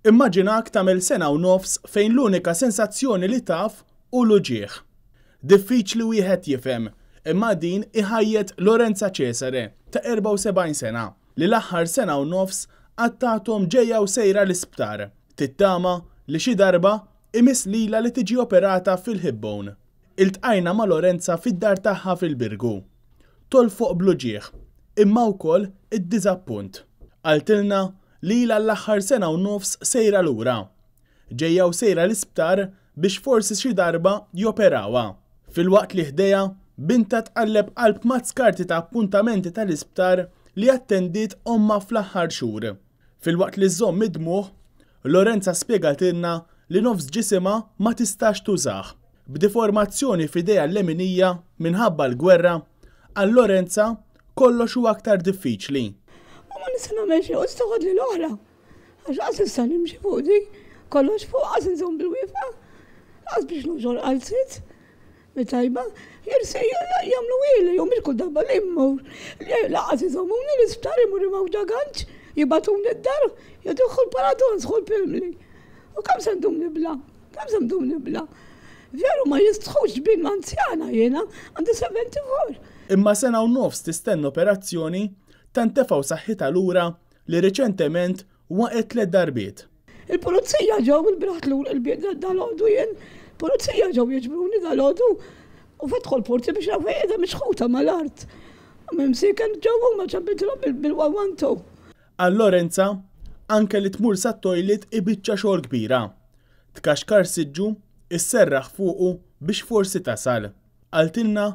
Immaġinak tagħmel sena u nofs fejn l-unika sensazzjoni li taf hu l-uġigħ. Diffiċli wieħed jifhem, imma din hi ħajjet Lorenza Cesare ta' 74 sena li l-aħħar sena u nofs qattgħathom ġejja u sejra l-isptar, tittama li xi darba imiss lilha li tiġi operata fil-hip bone. Iltqajna ma' Lorenza fid-dar tagħha fil-Birgu. Tolfoq bl-uġigħ, imma wkoll id-diżappunt. Qaltilna li ilha l-aħħar sena u nofs sejra lura. Ġejja u sejra l-isptar biex forsi xi darba joperawha. Filwaqt li ħdejha, bintha tqalleb qalb mazz karti ta' appuntamenti tal-isptar li attendiet ommha fl-aħħar xhur. Filwaqt li żżomm id-dmugħ, Lorenza spjegatilna li nofs ġisimha ma tistax tużah. B'diformazzjoni f'idejha l-leminija minħabba l-gwerra, għal Lorenza kollox hu aktar diffiċli. U ma nista' nagħmel xejn u tista' toħodli l-oħra. Għax lanqas nista' nimxi fuq di, kollox fuq qas inżomm bil-wieqfa, lanqas biex nuża l-qalziet. Mi tajba, jagħmlu ili, u mhux kull darba li mmur. Lanqas iżommuni l-isptar imur imgħawġa ganċ, jibgħatuni d-dar, jgħidu ħu l-paradons, ħu l-pilmli. U kemm se ndum nibla'? Kemm se ndum nibla'? Veru ma jistħux bin anzjana jiena, għandi 74. Imma sena u nofs tistenna operazzjoni tant tefgħu saħħitha lura li riċentement waqgħet tliet darbiet. Il-pulizija ġew il-bieraħ tlur dalgħodu jien, pulizija ġew jiġbruni dalgħodu u fetħu l-porti biex jaraw fejn qiegħda mixħuta mal-art. Mimsiken ġew huma ċempiltilhom bil-112. Għal Lorenza, anke li tmur sat-toilet hi biċċa xogħol kbira. Tkaxkar siġġu, isserraħ fuqu biex forsi tasal. Qaltilna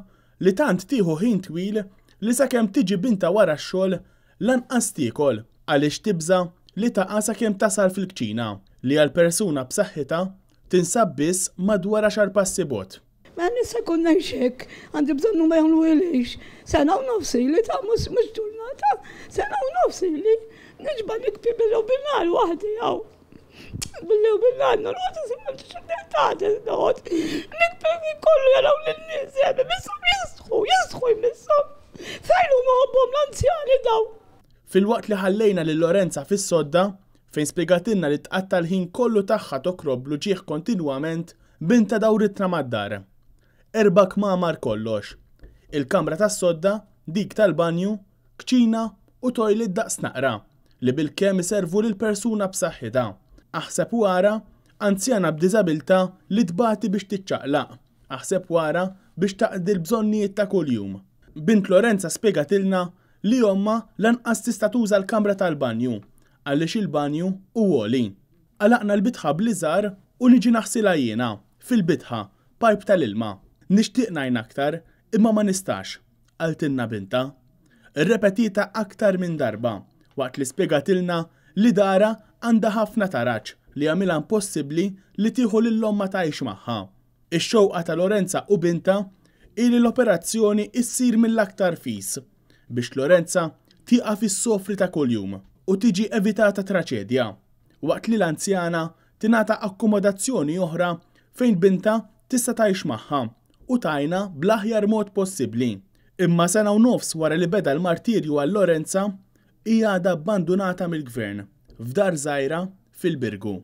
li tant tieħu ħin twil li sakemm tiġi bintha wara x-xogħol lanqas tiekol għaliex tibża' li taqa' sakemm tasal fil-kċina, li għal persuna b'saħħitha tinsab biss madwar għaxar passi bogħod. Mela nista' jkun ngħix hekk, għandi bżonn huma jagħmluhilix. Sena u nofs ili ta' mhux ġurnata, sena u nofs ili nixba' nikbi bil-lejl u bin-nhar waħdi hawn. Bil-lejl u bin-nhar norqod iżda m'għandix id-dentata noqgħod. Nikbi l-ħin kollu jaraw lin-nies, imisshom jistħu, jistħu jmisshom. Fejn huma ħobbhom l-anzjani dawn? Filwaqt li ħallejna lil Lorenza fis-sodda, fejn spjegatilna li tqatta' l-ħin kollu tagħha tokrob bl-uġigħ kontinwament, bintha dawritna mad-dar. Erba' kmamar kollox. Il-kamra tas-sodda, dik tal-banju, kċina u toilet daqs naqra, li bilkemm iservu lil persuna b'saħħitha. Aħseb u ara anzjana b'diżabilità li tbati biex tiċċaqlaq. Aħseb u ara biex taqdi l-bżonnijiet ta' kuljum. Bint Lorenza spjegatilna li ommha lanqas tista' tuża l-kamra tal-banju għaliex il-banju hu għoli. Għalaqna l-bitħa bl-iżgħar u niġi naħsilha jiena, fil-bitħa, pajp tal-ilma. Nixtieq ngħin aktar, imma ma nistax, qaltilna bintha. Irrepetietha aktar minn darba, waqt li spjegatilna li darha għandha ħafna taraġ li jagħmilha impossibbli li tieħu lil ommha tgħix magħha. Ix-xewqa ta' Lorenza u bintha hi li l-operazzjoni ssir mill-aktar fis, biex Lorenza tieqaf issofri ta' kuljum u tiġi evitata traċedja, waqt li l-anzjana tingħata akkomodazzjoni oħra fejn bintha tista' tgħix magħha u tgħinha bl-aħjar mod possibbli. Imma sena u nofs wara li beda l-martirju għal Lorenza, hi għadha abbandunata mill-Gvern, f'dar żgħira fil-Birgu.